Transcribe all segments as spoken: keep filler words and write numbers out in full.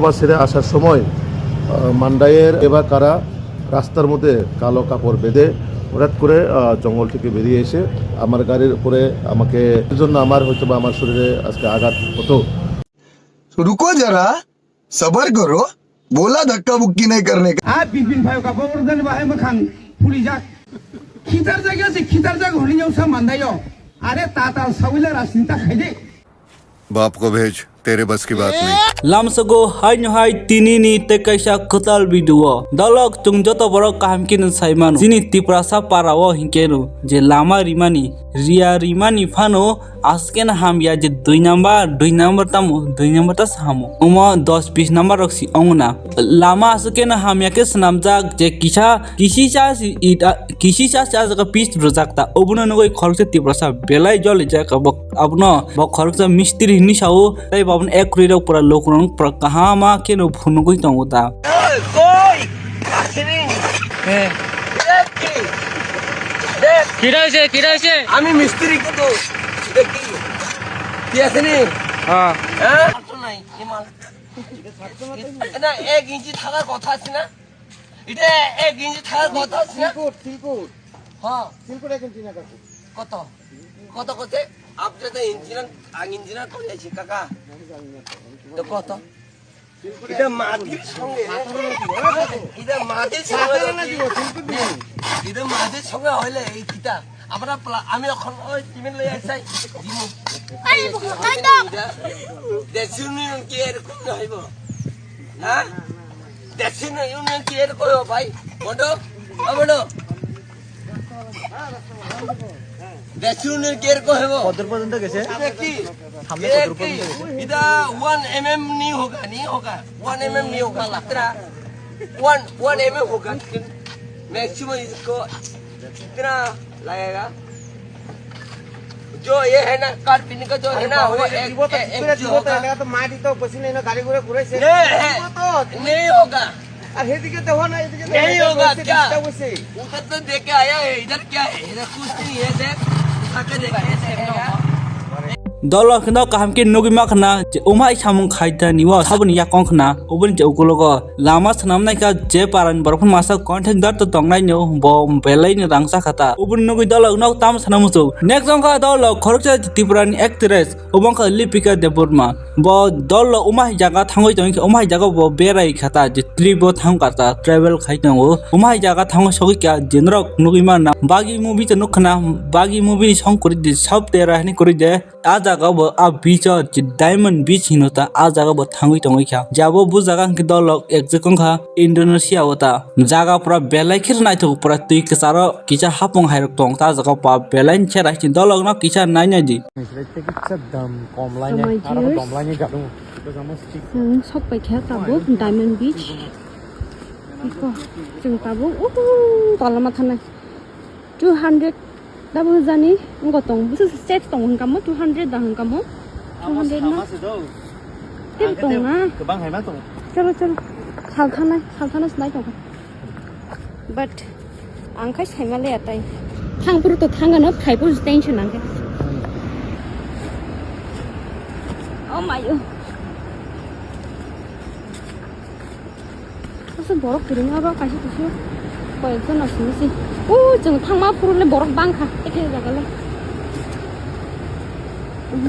বাস ছেড়ে আসার সময়, আহ, মান্ডাইয়ের এবাকারা রাস্তার মধ্যে কালো কাপড় বেঁধে হঠাৎ করে, আহ, জঙ্গল থেকে বেরিয়ে এসে আমার গাড়ির উপরে আমাকে, এর জন্য আমার হয়তো বা আমার শরীরে আজকে আঘাত হতো। रुको जरा, सबर करो, बोला धक्का मुक्की नहीं करने का। A bipin phaio ka bawrwk dani bahai mwkhang phulijak. Khitarjak ya se khitarjak hwnwi yongsa mandaio. Are ta ta sawila rajnita khaide. बाप को भेज, तेरे बस की बात नहीं। Lamsogo haino hai tinini tei kaisa kwtal video. Dolok chwng joto borok kaham khe no sai mano. Chini Tiprasa para o hinkhe no je lama rimani, riya rimani phano aswk khe no hamya je dui number, dui number tamo, dui number ta se hamo. Omo dos bis number rok si ongna. Lama aswk khe no hamya khe swnamjak je kisa, kisisa si ita, kisisa si ah jaga pitch rwjak ta. Obono nugwi khoroksa Tiprasa belai jolijak abo. Abono bo khoroksa mistri hinwi sao, tei bo abono ek kwrwi rok pura lukurok pura kaham ma kheno phunugwi tongo ta. এই, কই? আসেনি? হ্যাঁ। এটা কি? দেখ। কিরা হয়েছে? কিরা হয়েছে? আমি মিস্ত্রি কিন্তু। এটা কি? কি আসেনি? হ্যাঁ। হ্যাঁ? আর তো নাই, এই মাল। এটা এক ইঞ্চি থাকার কথা আছে না? এটা এক ইঞ্চি থাকার কথা আছে না? সিলকুট, সিলকুট। হ্যাঁ। সিলকুট এক ইঞ্চি না কাকু। কত? কত করতে? আপনি তো ইঞ্জিনিয়ার, আগে ইঞ্জিনিয়ার করে আছি, কাকা। তো কত? এটা মাটির সঙ্গে, এটা মাটির সঙ্গে, এটা মাটির সঙ্গে হইলে এই কিতা? আমরা প্লা-, আমি এখন ওই সিমেন্ট লই আইছাই, দিমু। এই, এই তো। দেশি উন্নয়ন কি এরকম না হইব? হ্যাঁ? দেশি উন্নয়ন কি এরকম হইব ভাই? বলো, ও বলো। দেশি উন্নয়ন কি এরকম হইব? কত দূর পর্যন্ত গেছে? এটা কি? সামনে এটা কত দূর কি? পর্যন্ত গেছে? এটা ওয়ান এমএম নেই হোগা, নেই হোগা। ওয়ান এমএম নেই হোগা, মাত্রা। ওয়ান, ওয়ান এমএম হোগা। मैक्सिमम इसको कितना लगेगा? जो ये है ना, कार पीने का जो है ना, वो एक, एक, एक जो होगा। এটা তো মাটি তো বেশি নেই না, গাড়ি ঘোড়া ঘুরেছে। ये है। नहीं होगा। আর এদিকে দেখো না, এদিকে দেখো, नहीं होगा। क्या? उधर तो देख के आया है, इधर क्या है? इधर कुछ नहीं है, देख। उठा के देख। Dolok no kaham khe nugwi ma khna je umai samung khai da ni o saboni yakong khna uboni je ukulogo lama swnam nai kha je parani borok phano masa contact dar to tong nai no bo belai ni rang cha kha ta uboni nugwi dolok no tam sana muchung next jong kha dolok khoroksa Tripura ni actress obo wngkha Lipika Debbarma bo dolok umai jaga thangwi tong khe umai jaga bo berai kha ta je trip o thang kha ta travel khai tongo umai jaga thangwi sogwi kha je norok nugwi ma na bagi movie to nuk khna bagi movie ni song kwrwi de sab tera hini kwrwi de. A jaga bo a beach o je diamond beach hino ta a jaga bo thangwi tongwi kha. Jabo bo jaga hwnkhe dolok ekjak wngkha Indonesia o ta. Jaga pura belai khe naithok pura twi kwcharo kisa hapung hairok tong ta jaga pa belai khe rai dolok no kisa nainai di. Ekdam kom lainai, aro dom lainai gadung. Chwng sok pai kha tabuk diamond beach. Iko chwng tabuk uhu tolama thanai. Two hundred da bo jani wngkha tong. Bwswk se set tong hwnkha mo two hundred da hwnkha mo. Two hundred na. Tei tong na. Kwbang hai ma tong. Chalo, chalo. Salthana, salthana se nai tong kha. But ang khai saima le atai. Thang puru to thang ano khai puru tension ang khe. Oh my. Asa borok kwrwngma ba kaisa kaisa koyekjon asini si. O chwng thangma phuru le borok bangkha eke jaga le.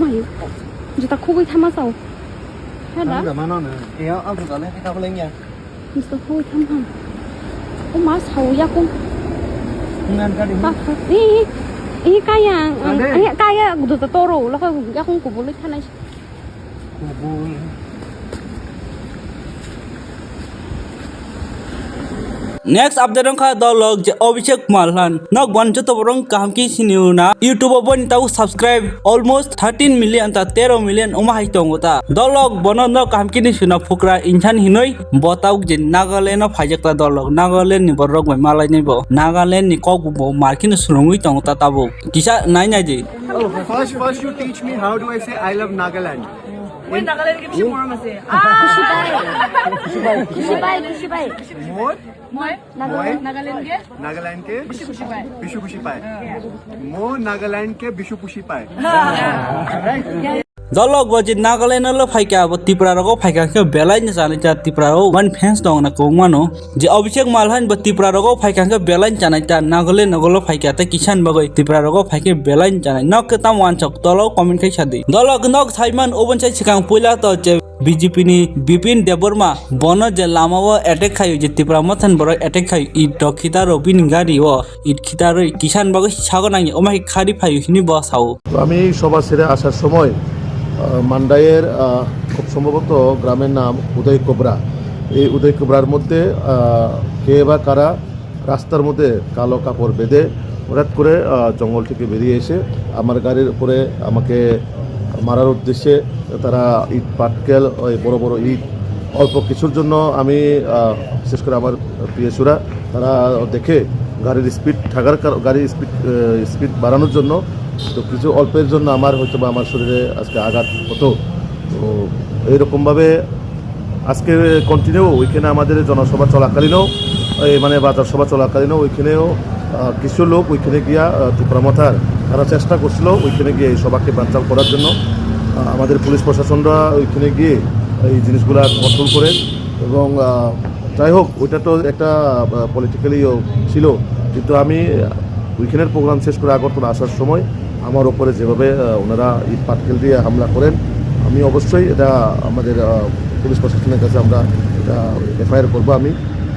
Mai juta khugui thama sao. Heda. Ang da mano na. E ang da le kita boleh ya. Juta khugui thama. O ma sao yakung. Ngan ka di. Ba. E e kaya ang. Ande. E kaya juta toro lo yakung kubului thanai. Next update wngkha dolok je Abhishek Malhan. Nok bon joto borok kaham khe sini na YouTube o boni tau subscribe almost thirteen million ta tero million wngma hai tongo ta. Dolok bono nok kaham khe ni sina phukra insan hinoi bo tau je Nagaland o phaijak ta dolok. Nagaland ni borok bai malai nai bo. Nagaland ni kok bo mar khe no swrwngwi tongo ta tabuk. Kisa nai nai di. Oh, first, first you teach me how do I say I love Nagaland. Moi Nagaland ke bishi morom ase. Ah! Khushi bai, khushi bai, khushi bai. Moi? Moi? Nagaland. Moi? Nagaland ke? Nagaland ke? Bishi khushi pai. Bishi khushi pai. Moi Nagaland ke bishi khushi pai. Ah. Right? Dolok bo je Nagaland o phaikha, bo Tripura rogo phaikha khe belai no chanai ta, Tripura o man fans tong na kong mano. Je Abhishek Malhan bo Tripura rogo phaikha khe belai chanai ta, Nagaland rogo phaikha ta, kisan bagoi Tripura rogo phaikhe belai chanai. Nok khe tam wansok tolo comment khai sadi. Dolok nok saiman obon sai sikang puila to je B J P ni Bipin Debbarma bono je lama o attack khayo, je Tipra Mothan borok attack khayo, it rok khita rok bini gari o it khita rwi kisan bagwi sago nangya, omo hai khari phayo hini bo sao. তো আমি এই সভা সেরে আসার সময় আহ, মান্ডাইয়ের আহ, খুব সম্ভবত গ্রামের নাম উদয় কোবরা। এই উদয় কোবরার মধ্যে আহ, কে বা কারা রাস্তার মধ্যে কালো কাপড় বেঁধে হঠাৎ করে আহ, জঙ্গল থেকে বেরিয়ে এসে আমার গাড়ির উপরে আমাকে মারার উদ্দেশ্যে তারা ইট পাটকেল, ওই বড় বড় ইট, অল্প কিছুর জন্য আমি আহ, বিশেষ করে আমার পিএসুরা তারা দেখে গাড়ির স্পিড থাকার কার- গাড়ির স্পিড আহ, স্পিড বাড়ানোর জন্য, তো কিছু অল্পের জন্য আমার হয়তো বা আমার শরীরে আজকে আঘাত হতো। তো এইরকমভাবে আজকে কন্টিনিউ ওইখানে আমাদের জনসভা চলাকালীনও, এই মানে বাজার সভা চলাকালীনও ওইখানেও আহ, কিছু লোক ওইখানে গিয়া আহ, ত্রিপুরা মথার তারা চেষ্টা করছিল ওইখানে গিয়ে এই সভাকে বানচাল করার জন্য। আহ, আমাদের পুলিশ প্রশাসনরা ওইখানে গিয়ে এই জিনিসগুলা কন্ট্রোল করে এবং আহ, যাই হোক, ওইটা তো একটা পলিটিক্যালিও ছিল, কিন্তু আমি উইকেন্ডের প্রোগ্রাম শেষ করে আগরতলা আসার সময় আমার ওপরে যেভাবে আহ, ওনারা ইট পাটকেল দিয়ে হামলা করেন, আমি অবশ্যই এটা আমাদের আহ, পুলিশ প্রশাসনের কাছে আমরা এটা এফআইআর করবো আমি।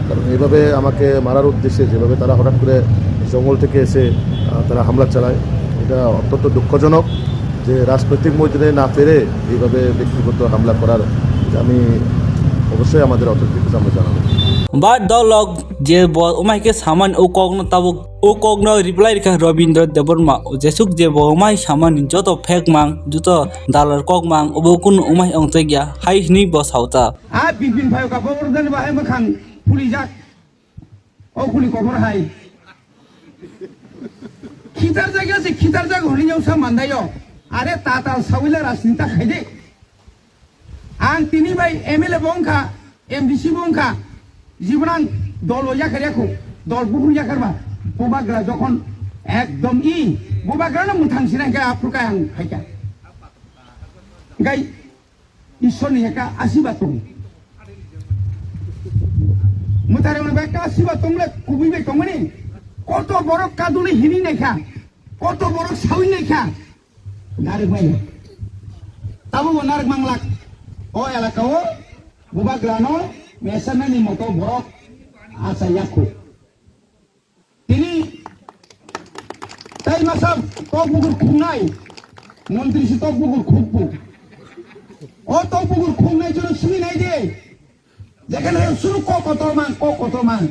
কারণ এইভাবে আমাকে মারার উদ্দেশ্যে যেভাবে তারা হঠাৎ করে জঙ্গল থেকে এসে আহ, তারা হামলা চালায়, এটা অত্যন্ত দুঃখজনক যে রাজনৈতিক ময়দানে না পেরে এইভাবে ব্যক্তিগত হামলা করার, এটা আমি অবশ্যই আমাদের অথরিটির কাছে আমরা জানাবো। Ba dolok je bo umai khe samani o kokno tabuk o kokno reply rikha Robindra Debbarma, o jesuk je bo umai samani joto fake mang, joto dalal kok mang, obo kunu umai ongtwikya hai hwnwi bo sauta. A Bipin phaio ka bo urdani bahai mwkhang phulijak. O khuli kobor hai. Khitar jaga se khitar jaga hwnwi yongsa mandaio. Are ta ta sawila rajnita khaide. Ang tini bai M L A bo wngkha, M D C bo wngkha. Jibon ang dol o yakar yakho, dol buhur yakar ba. Bubagra jokhon ekdom i, bubagra no muthang sinai khe aphuru khe ang phaikha. Gai Ishwar ni ekta asirwad tong. Mwtai rok ni ekta asirwad tong le kubui bai tong mani. Koto borok kaduli hini naikha. Koto borok sawi naikha. Narwk maya. Tabo bo narwk manglak. O elaka o bubagra no mesana ni moto borok acha yakho. Tini tai masa tok bukur khungnai, montri si tok bukur khukbu. O tok bukur khungnai jono simi nai de. Jekhane suru kok kotor mang, kok kotor mang.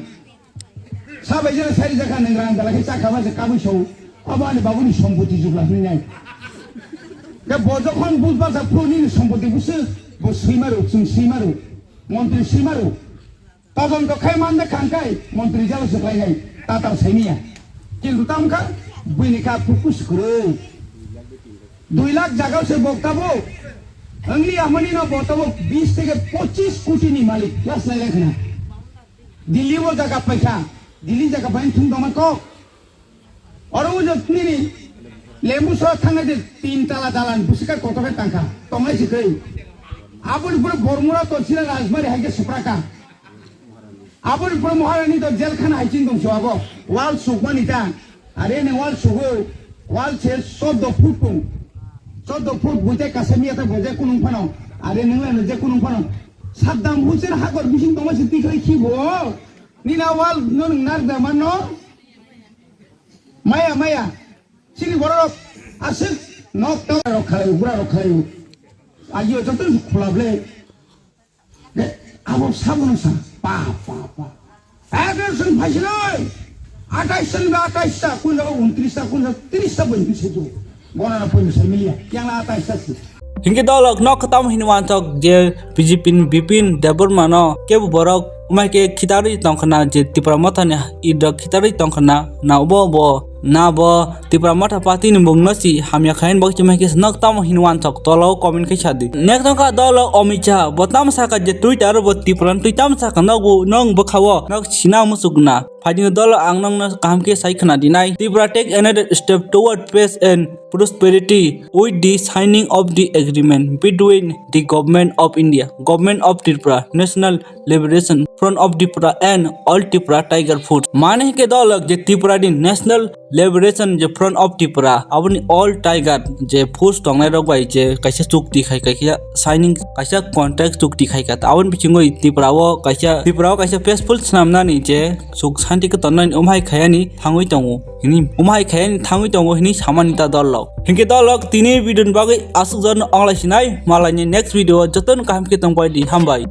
Sabai jena sari jakha nang rang dala khe chakha ba se kabui so. Abo ani babuni sompoti jubla hini nai. Ke bo jokhon bujba sa phuru nini sompoti busu, bo sui maru, chwng sui maru, montri sui maru. Todonto khai mande khangkai montri jalo se khlainai tatar saimiya. Kintu tamkha buini ka pukus kwrwi. Dui lakh jaga se bok tabo. Angli amani no bo tabo bis theke pochis koti ni malik. Last lai lai khna. Delhi o jaga paikha. Delhi jaga pain thung doma kok. Oro ujo nini lembu sora thangnai de tin tala dalan busika kotoke tangkha. Tongnai sikri. Aboni pura Bormura to sila Rajbari haike supraka. Aboni pura Maharani to jelkhana haiching tong so abo. Wal sukmani ta. Are ne wal sugo. Wal se soddo foot tong. Soddo foot buite kasamiya ta boje kunung phano. Are nungla ne je kunung phano. Saddam Hussein hakor bising tongma si tikhlai khibo. Nina wal nung nar da mano. Maya, maya. Chini borok aswk nok ta rok khalai, bura rok khalai. Ayo joto khulable. De, abo sabono sa. Pa, pa, pa. Aggression phaisinoi. Atais ta ba atais ta, kun jaga untris ta, kun jaga tris ta boi tris ta. Gona na poi sai milia. Yang la atais ta si. Hingke dolok nok tam hinwantok je B J P ni Bipin Debbarma no kebo borok umai ke khitarwi tongkhana je Tipra Mothani idok khitarwi tongkhana na obo bo Na bo Tipra Motha Party ni bung no si hamya khain bok chimai khe nok tamo hin wan thok tolo comment khai sadi. Next nokha dolo Amit Shah bo tamo saka je Twitter bo Tipra twi tamo saka nogo nong bwkha o nok sina musuk na. Phaidi dolo ang nong no kaham khe sai khna dinai. Tipra take another step toward peace and prosperity with the signing of the agreement between the Government of India, Government of Tripura, National Liberation Front of Tripura and All Tripura Tiger Force. Mane ke dolo je Tripura din National Liberation je Front of Tripura, aboni All Tiger je force tongnai rok bai je kaisa chukti khai kaisa signing kaisa contract chukti khai kha. Aboni bisingo Tripura o kaisa Tripura o kaisa peaceful swnamnani je suk santi khe tonnani umhai khayani thangwi tongo. Hini umhai khayani thangwi tongo hini samani ta dol lok. Hinkhe dol lok tini video ni bagwi asuk jorno onglai sinai malai ni next video o jotono kaham khe tongbai di hambai.